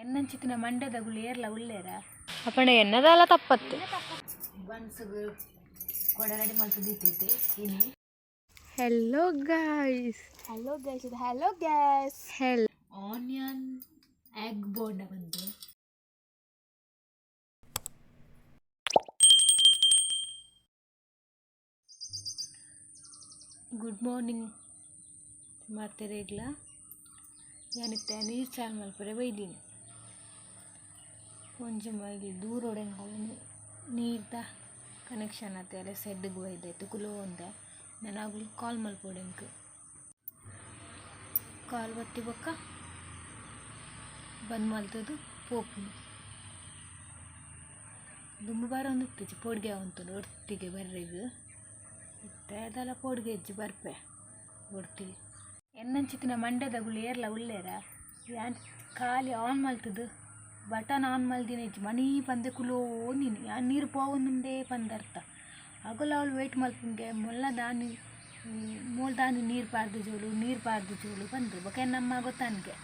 ಎನ್ನಂಚಿತ್ತಿನ ಮಂಡ್ಯದಗುಲು ಏರ್ಲ ಉಲ್ಲೇರ? ಅಪಂಡ ಎನ್ನದಾಲ ತಪ್ಪತ್ತು. ಬನ್ಸ್ಗ್ ಕೊಡ ರೆಡಿ ಮಲ್ತುದಿತ್ತೈತೆ ಇನಿ. Hello guys. Hello guys, hello guys. Hell onion egg bonda ಬಂದು. Good morning ಮಾಡ್ತೀರ. ಯಾನಿತ್ತೆ ನೀರು ಚಾಲು ಮಲ್ಪರೆ ಬೈದೀನಿ. ಒಂಜಿ ಮೈಲ್ ದೂರೊಡೆಂಕಲ್ ನೀರ್ದ ಕನೆಕ್ಷನ್ ಆತೆ. ಅಲೆ ಸೆಡ್ಗೆ ಬೈದಾಯ್ತು ಕುಲೋಂದೆ. ನಾನು ಅಗುಲು ಕಾಲ್ ಮಲ್ಪೊಡು ಎಂಕ್. ಕಾಲ್ ಬತ್ತಿ ಬೊಕ್ಕ ಬಂದ್ ಮಲ್ತುದು ಪೋಪುನು. ದುಂಬು ಬರೊಂದಿತ್ತಿಜಿ, ಪೋಡಿಗೆ ಆವೊಂತುಂಡು ಒರ್ತಿಗೆ ಬರ್ರೆಗ್. ಇತ್ತೆ ದಾಲ ಪೋಡಿಗೆ ಇಜ್ಜಿ, ಬರ್ಪೆ ಒರ್ತಿಗೆ. ಎನ್ನಂಚಿತ್ತಿನ ಮಂಡ್ಯದಗುಲು ಏರ್ಲ ಉಲ್ಲೇರ? ಯಾನ್ ಖಾಲಿ ಆನ್ ಮಲ್ತುದು ಬಟನ್ ಆನ್ ಮಲ್ದಿನ ಇಜ್ಜಿ, ಮಣಿ ಪಂದೆ ಕುಲೋಂದಿನಿ. ಯಾನ್ ನೀರು ಪೋವೊಂದುಂಡೇ ಪಂದ್ ಅರ್ಥ. ಅಗುಲು ಅವ್ಲು ವೇಟ್ ಮಲ್ಪುಂಗೆ, ಮೊಲ್ಲ ದಾನಿ ಮೋಲ್ ದಾನಿ ನೀರು ಪಾಡ್ದು ಜೋಲು, ನೀರು ಪಾಡ್ದು ಜೋಲು ಪಂದ್. ಬೊಕ ಎನ್ನಮ್ಮ ಗೊತ್ತಾನ್ಗೆ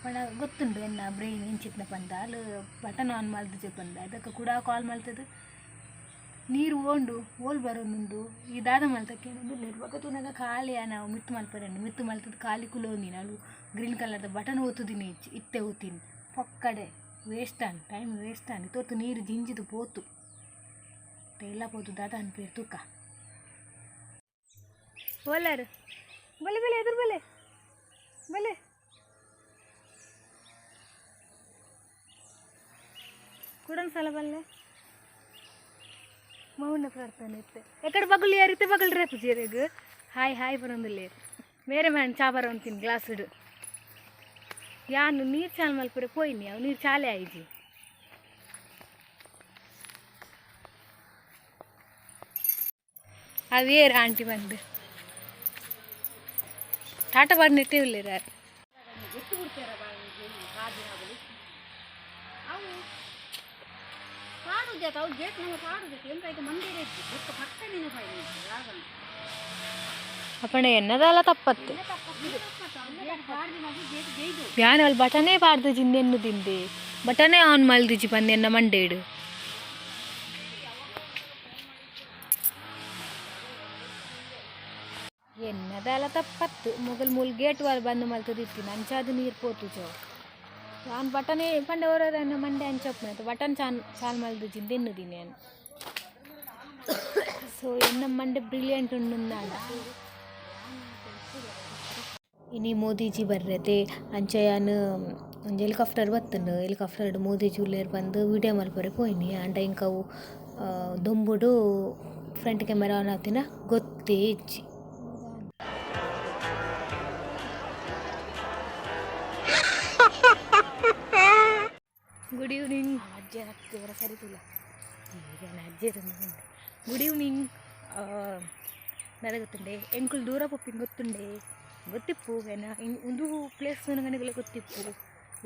ಪಂಡ ಗೊತ್ತುಂಡು ಎನ್ನ ಬ್ರೈನ್ ಎಂಚಿತ್ನ ಪಂದ್. ಅಲ್ ಬಟನ್ ಆನ್ ಮಲ್ದುಜೆ ಪಂದ್. ಅದಕ್ಕೆ ಕೂಡ ಕಾಲ್ ಮಲ್ತುದು ನೀರು ಓಂಡು ಓಲ್ ಬರೋದುಂಡು, ಈ ದಾದ ಮಲ್ತಕ್ಕೆ ಉಲ್ಲೆರ್. ಬೊಕ ತೂನಗ ಖಾಲಿ ನಾವು ಮಿತ್ತ್ ಮಲ್ಪರೆ, ಮಿತ್ತ್ ಮಲ್ತುದು ಖಾಲಿ ಕುಲೋಂದಿನಿ. ಅವು ಗ್ರೀನ್ ಕಲರ್ದ ಬಟನ್ ಒತ್ತುದಿನಿ ಇಜ್ಜಿ, ಇತ್ತೆ ಒತ್ತಿನಿ. ಪೊಕ್ಕಡೆ ವೇಸ್ಟ್ ಆಂಡ್, ಟೈಮ್ ವೇಸ್ಟ್ ಆಂಡ್. ಇತ್ತೊತ್ತು ನೀರು ಜಿಂಜಿದು ಪೋತು ಎಲ್ಲ ಪೋತು. ದಾದ ಅನ್ಪೇರು ತೂಕ. ಓಲಾರು ಬಲೆ ಬಲೆ ಎದುರು ಬಲೆ ಬಲೆ. ಕುಡನ್ ಸಲ ಬಲ್ಲೆ. ಮೌನ ಪ್ರಾರ್ಥನೆ ಇತ್ತೆ. ಎಕಡೆ ಬಗುಲು ಯಾರಿತ್ತೆ? ಬಗಲ್ ರೇಪು ಜೀರೆಗ್ ಹಾಯ್ ಹಾಯ್ ಬರೋಂದಿಲ್ಲೇರು. ಮೇರೆ ಮ್ಯಾನ್ ಚಾ ಬರೋಂತೀನಿ ಗ್ಲಾಸ್ ಇಡು. ಯಾನು ನೀರು ಚಾಲ್ ಮಲ್ಪರೆ ಪೋಯಿನಿ, ಅವು ನೀರು ಚಾಲೆ ಆಯ್ಜಿ. ಅವೇರ್ ಆಂಟಿ ಬಂದು ಟಾಟಾ ಬಾಡ್ ನೆಟ್ಟೆ ಉಲ್ಲೇರ. ಅವು ಗೇಟ್ ನಮ್ಮ ಪಾಡುದು ಎಂತ ಮಂದಿರ ಇತ್ತು ಬೊಕ್ಕ ಪಕ್ಕ ನೆನಪಾಯಿ. ಅಪ್ಪಣ ಎನ್ನದಾಲ ತಪ್ಪತ್ತು. ಯಾನ್ ಅಲ್ಲಿ ಬಟನೇ ಪಾಡ್ದುಜಿ ನೆನ್ನು ತಿಂದೆ, ಬಟನೇ ಆನ್ ಮಲ್ದಿಜಿ ಪಂದ್ ಎನ್ನ ಮಂಡೇಡು. ಎನ್ನದಾಲ ತಪ್ಪತ್ತು. ಮೊಗಲ್ ಮೂಲ್ ಗೇಟ್ ವಾಲ್ ಬಂದ್ ಮಲ್ತದಿತ್ತಿ, ಅಂಚಾದ್ ನೀರು ಪೋತುಜೋ. ಯಾನ್ ಬಟನೇ ಪಂಡ ಓರೋರ ಮಂಡೆ ಅಂಚೊಪ್ಪುನ ಬಟನ್ ಚಾನ್ ಚಾಲ್ ಮಲ್ದುಜಿ ದೆನ್ನುದಿನಿ ಯಾನ್. ಸೊ ಎನ್ನ ಮಂಡೆ ಬ್ರಿಲಿಯಂಟ್ ಉಂಡುಂದಾಂಡ. ಇನಿ ಮೋದಿಜಿ ಬರ್ರೆತೆ. ಅಂಚ ಯಾನ್ ಒಂಜಿ ಹೆಲಿಕಾಪ್ಟರ್ ಬತ್ತುಂಡು, ಹೆಲಿಕಾಪ್ಟರ್ಡ್ ಮೋದಿಜಿ ಉಲ್ಲೆರ್ ಪಂದ್ ವೀಡಿಯೋ ಮಲ್ಪರೆ ಪೋಯಿನಿ. ಆಂಡ ಎಂಕ್ ಅವು ದೊಂಬುಡು ಫ್ರಂಟ್ ಕ್ಯಾಮರಾ ಆನ್ ಆತಿನ ಗೊತ್ತೇ ಇಜ್ಜಿ. ಗುಡ್ ಈವ್ನಿಂಗ್ ಅಜ್ಜೆ ಹತ್ತಿರ ಸರಿ ತುಲ ಈಗ ಅಜ್ಜೆ. Good evening. ದಾದ ಗೊತ್ತುಂಡೆ, ಎಂಕುಲು ದೂರ ಪೋಪಿನ ಗೊತ್ತುಂಡೆ? ಗೊತ್ತಿಪ್ಪು ಏನ ಉಂದು ಪ್ಲೇಸ್ ನನಗಲ ಗೊತ್ತಿಪ್ಪು,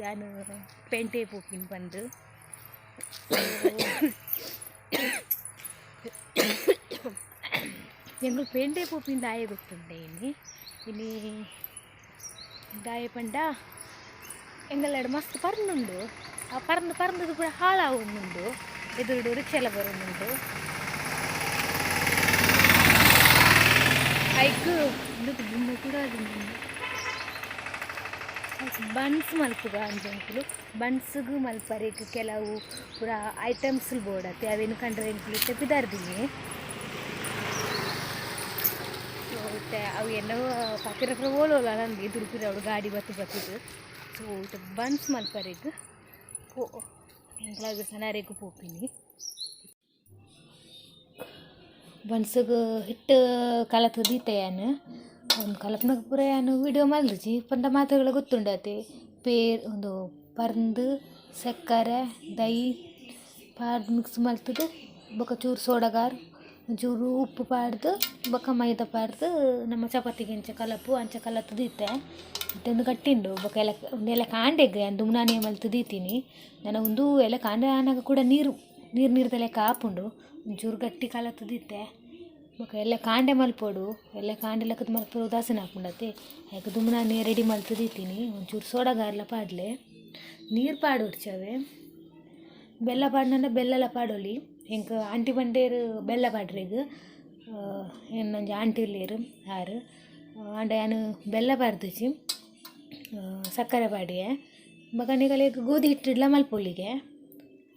ಯಾನ್ ಪೇಂಟೆ ಪೋಪಿನ ಪಂದ್. ಎಂಕುಲು ಪೇಂಟೆ ಪೋಪಿನ ದಾಯೆ ಗೊತ್ತುಂಡೆ ಇನಿ? ಇನಿ ದಾಯೆ ಪಂಡ ಎಂಗಲಡ್ ಮಸ್ತ್ ಪರ್ಂದುಂಡು. ಆ ಪರ್ಂದು ಪರ್ಂದುದು ಪೂರ ಹಾಳಾವೊಂದುಂಡು. ಎದುರುಡು ರಿಕ್ಷೆಲ ಬರೊಂದುಂಡು. ಐಕ್ ಉಂದುಕು ದುಂಬು ಕೂಡ ಬನ್ಸ್ ಮಲ್ಪುಗ ಅಂಚ. ಬನ್ಸ್ಗ್ ಮಲ್ಪರೆಗ್ ಕೆಲವು ಪೂರ ಐಟಮ್ಸ್ ಬೋಡತ್ತೆ. ಅವೇನು ಕಂಡ್ರೆ ಎಂಕುಲು ಇತ್ತೆ ಪಿದಾರ್ದಿನಿ. ಸೊ ಇತ್ತೆ ಅವು ಎನ್ನವ ಪತ್ತಿರ ಪೂರ ಓಲೋಲ ನಂದು ಎದುರು ಪಿರವುಡು ಗಾಡಿ ಬತ್ತು ಬತ್ತುದು. ಸೊ ಇತ್ತೆ ಬನ್ಸ್ ಮಲ್ಪರೆಗ್ ಪೋ ಎಂಕ್ಲಾಗ್ ಸನಾರೆಗ್ ಪೋಪಿನಿ. ಬನ್ಸ್ಗ್ ಹಿಟ್ಟು ಕಲತ್ ದೀತೆ ಯಾನ್. ಒಂದು ಕಲತ್ನಗ ಪೂರ ಯಾನ್ ವೀಡಿಯೋ ಮಲ್ದಿಜಿ. ಪಂಡ ಮಾತೆರ್ಗ್ಲ ಗೊತ್ತುಂಡತೆ. ಪೇರ್ ಉಂದು ಪರ್ಂದ್, ಸಕ್ಕರೆ, ದೈ ಪಾಡ್ದ್ ಮಿಕ್ಸ್ ಮಲ್ತುದು, ಬೊಕ ಚೂರು ಸೋಡಗಾರ್, ಒಂಚೂರು ಉಪ್ಪು ಪಾಡ್ದು, ಬೊಕ ಮೈದಾ ಪಾಡ್ದು ನಮ್ಮ ಚಪಾತಿಗೆ ಎಂಚ ಕಲಪು ಅಂಚ ಕಲತ್ ದೀತೆ. ಇತ್ತೆ ಉಂದು ಗಟ್ಟಿ ಉಂಡು. ಬೊಕ ಎಲ್ಲ ಉಂದು ಎಲ್ಲ ಕಾಂಡೆಗ್ ಯಾನ್ ದುಮ್ನಾನಿ ಮಲ್ತ್ ದೀತೀನಿ. ನನ ಉಂದು ಎಲ್ಲ ಕಾಂಡೆ ಆನಗ ಕೂಡ ನೀರು ನೀರು ನೀರ್ದ ಲೆಕ್ಕ ಆಪುಂಡು. ಒಂಚೂರು ಗಟ್ಟಿ ಕಲತ್ ದೀತೆ. ಬೊಕ ಎಲ್ಲ ಕಾಂಡೆ ಮಲ್ಪೊಡು. ಎಲ್ಲ ಕಾಂಡೆ ಲೆಕ್ಕದ ಮಲ್ಪೊಡು, ಉದಾಸೀನ ಆಪುಂಡತೆ. ಐಕ್ ದುಮ್ನಾನಿ ರೆಡಿ ಮಲ್ತ್ ದೀತೀನಿ. ಒಂಚೂರು ಸೋಡಗಾರ್ಲ ಪಾಡ್ಲೆ. ನೀರು ಪಾಡೊಡ್ಚವೆ ಬೆಲ್ಲ ಪಾಡ್ನಂಡ ಬೆಲ್ಲಲ ಪಾಡೊಲಿ ಎಂಕ್ ಆಂಟಿ ಬಂಡೇರು ಬೆಲ್ಲ ಪಾಡ್ರೆಗ್ ಎನ್ನೊಂಜಿ ಆಂಟಿ ಉಲ್ಲೆರ್ ಆರ್ ಆಂಡ ಯಾನ್ ಬೆಲ್ಲ ಪಾಡ್ದಿಜಿ ಸಕ್ಕರೆ ಪಾಡಿಯೆ ಬೊಕ ನಿಕಲೆಗ್ ಗೋಧಿ ಹಿಟ್ಟುಡ್ಲ ಮಲ್ಪೊಲಿಗೆ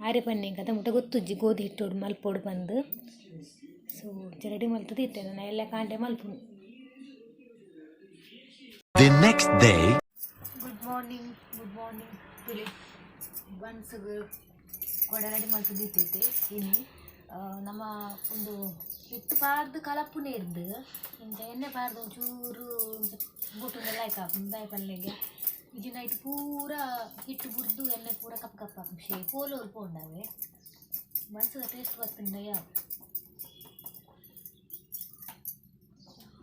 ಆರೆ ಪನ್ನೆ ಎಂಕ್ ಅತ ಮುಟ ಗೊತ್ತುಜ್ಜಿ ಗೋಧಿ ಹಿಟ್ಟುಡು ಮಲ್ಪೊಡು ಪಂದ್. ಸೊ ಇಂಚ ರೆಡಿ ಮಲ್ತುದು ಇತ್ತೆ ನನ ಎಲ್ಲೆ ಕಾಂಡೆ ಮಲ್ಪುನು. The next day. Good morning, good morning. ತುಲೆ ಬನ್ಸ್ಗ್ ಕೊಡೆ ರೆಡಿ ಮಲ್ತುದು ಇತ್ತೈತೆ ಇನಿ. ನಮ್ಮ ಒಂದು ಹಿಟ್ಟು ಪಾಡ್ದು ಕಲಪ್ಪುನೆ ಇರ್ದು ಇಂಚ ಎಣ್ಣೆ ಪಾಡ್ದು ಒಂಚೂರು ಇಂಚ ಬೊಟ್ಟುಂಡ ಲಾಯ್ಕ್ ಆಪುಂಡು ದಾಯೆ ಪನ್ಲೆಗೆ ಇಜ್ಜಿ ನೈಟ್ ಪೂರ ಹಿಟ್ಟು ಬುಡ್ದು ಎಣ್ಣೆ ಪೂರ ಕಪ್ಪು ಕಪ್ಪು ಆಪುಂಡು ಶೇಪ್ ಓಲು ಪೋಂಡಾವೆ ಬನ್ಸ್ದ ಟೇಸ್ಟ್ ಬತ್ತುಂಡ ಯಾವ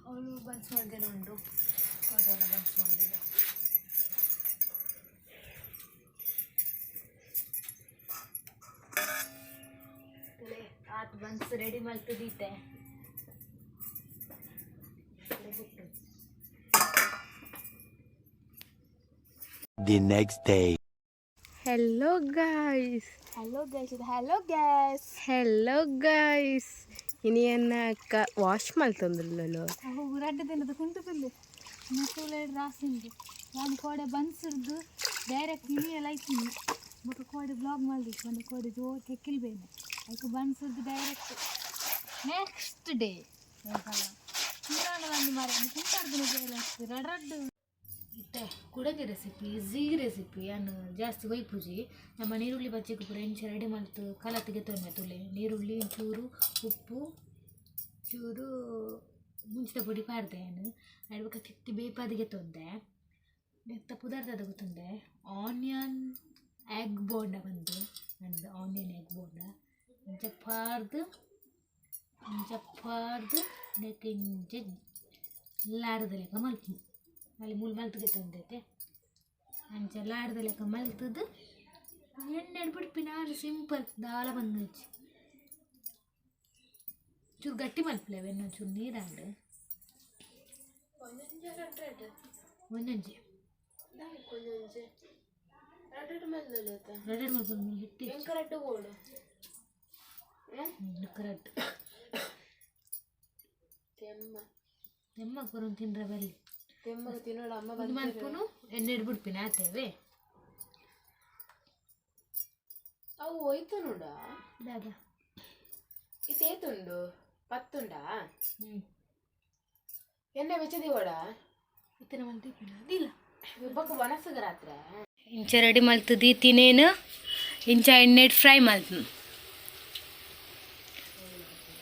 ಅವಳು ಬನ್ಸ್ ಮಲ್ದಿನ ಉಂಡು ಅವಳೆಲ್ಲ ಬನ್ಸ್ ಮಲ್ದಿನ. ಆತ್ ಬನ್ಸ್ ರೆಡಿ ಮಲ್ತುದೀತೆ ಬಿಟ್ಟು. The next day. Hello guys. Hello guys, hello guys. Hello guys, ಇನಿ ಎನ್ನ ಅಕ್ಕ ವಾಶ್ ಮಲ್ತೊಂದುಲ್ಲೋ. ಅವು ರಡ್ಡ್ ದಿನದ ಕುಂಟು ಬಿಲ್ಲು ಮಸೂಲೆ ರಾಸಿಂದು ನಾನು ಕೋಡೆ ಬನ್ಸಿರ್ದು ಡೈರೆಕ್ಟ್ ಇನಿಯಲ್ಲ ಐತೀನಿ ಬೊಕ ಕೋಡೆ ಬ್ಲಾಗ್ ಮಲ್ದಿತ್ತು ಒಂದು ಕೋಡೆ ಜೋರು ಕೆಕ್ಕಿಲ್ ಬೇನೆ ಐಕ್ ಬನ್ಸಿರ್ದು ಡೈರೆಕ್ಟ್ ನೆಕ್ಸ್ಟ್ ಡೇ ಬಂದು ಮಾರೆ ಕುಂಟಾರ್ದಿನ ರಡ್ ರಡ್ಡು. ಇತ್ತೆ ಕುಡಂಜಿ ರೆಸಿಪಿ ಈಸಿ ರೆಸಿಪಿ ಯಾನ್ ಜಾಸ್ತಿ ಒಯ್ಪುಜಿ. ನಮ್ಮ ನೀರುಳ್ಳಿ ಬಜ್ಜಿಗೆ ಪೂರ ಇಂಚ ರೆಡಿ ಮಲ್ತು ಕಲತ್ಗೆ ತೊಂದೆ ತುಲೆ ನೀರುಳ್ಳಿ ಚೂರು ಉಪ್ಪು ಚೂರು ಮುಂಚಿದ ಪೊಡಿ ಪಾಡ್ದೆ ಯಾನ್ ಐಡ್ ಬೊಕ ತಿತ್ತಿ ಬೇಪಾದಿಗೆ ತೊಂದೆ. ನೆತ್ತ ಪುದರ್ದಾದ ಗೊತ್ತುಂಡೆ ಆನಿಯನ್ ಎಗ್ ಬೋಂಡ ಬಂದು ನಂದು ಆನಿಯನ್ ಎಗ್ ಬೋಂಡ ಇಂಚ ಪಾಡ್ದು ಇಂಚ ಪಾಡ್ದು ನೆಕ್ ಇಂಚ ಲಾಡದ ಲೆಕ್ಕ ಮಲ್ಪು ಅಲ್ಲಿ ಮೂಲು ಮಲ್ತುಗೆ ತೊಂದೈತೆ ಅಂಚ ಲಾಡದ ಲೆಕ್ಕ ಮಲ್ತುದು ಎಣ್ಣೆ ಬಿಡ್ಪಿನ ಸಿಂಪಲ್ ದಾಲ ಬಂದಿಜ್ಜಿ. ಚೂರು ಗಟ್ಟಿ ಮಲ್ಪಲೆ ಎಣ್ಣೆ ಚೂರು ನೀರಾಂಡ್ ಒಂಜೊಂಜಿ ರಡ್ಡು ಮಲ್ಪೊಂದು ಹಿಟ್ಟು ಕರೆಕ್ಟ್ ತೆಮ್ಮ ಕೊರೊಂದು ತಿಂದ್ರೆ ಬರಲಿ ಒಂದು ಮಲ್ಪುನು ಎಣ್ಣೆ ಬಿಡ್ಪಿನ ಆತೇವೆ. ಅವು ಹೋಯ್ತು ನೋಡ. ದಾದ? ಇತ್ತೇತುಂಡು ಪತ್ತುಂಡಾ? ಹ್ಞೂ. ಎಣ್ಣೆ ಬೆಚ್ಚದಿವಡ. ಇತ್ತಿನ ಮಲ್ತಿಪಿನ ಅದಿಲ್ಲ. ಬೊಕ್ಕ ವನಸಗ ರಾತ್ರೆ. ಇಂಚ ರೆಡಿ ಮಲ್ತುದು ತಿನೇನು ಇಂಚ ಎಣ್ಣೆ ಫ್ರೈ ಮಲ್ತು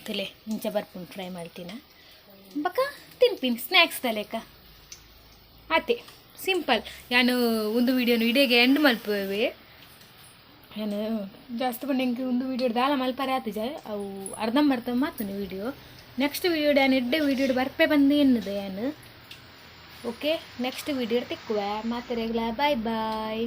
ತಲೆ ಇಂಚ ಬರ್ಪುಂಡು ಫ್ರೈ ಮಲ್ತಿನ ಬೊಕ ತಿನ್ಪಿನಿ ಸ್ನ್ಯಾಕ್ಸ್ ದ ಲೆಕ್ಕ ಆತೆ ಸಿಂಪಲ್. ಯಾನು ಒಂದು ವೀಡಿಯೋನು ಇಡೀಗೆ ಎಂಡ್ ಮಲ್ಪುವೆ. ಯಾನು ಜಾಸ್ತಿ ಪಂಡ ಎಂಕ್ ಒಂದು ವೀಡಿಯೋ ದಾಲ ಮಲ್ಪರೆ ಆತುಜ ಅವು ಅರ್ಧಂಬರ್ಧ ಮಾತುನು ವೀಡಿಯೋ. ನೆಕ್ಸ್ಟ್ ವೀಡಿಯೋ ಯಾನ್ ಎಡ್ಡೆ ವೀಡಿಯೋ ಬರ್ಪೆ ಬಂದು ಎನ್ನುದೆ ಯಾನು. ಓಕೆ, ನೆಕ್ಸ್ಟ್ ವೀಡಿಯೋ ತಿಕ್ಕುವೆ ಮಾತೆರೆಗ್ಲ ಬಾಯ್ ಬಾಯ್.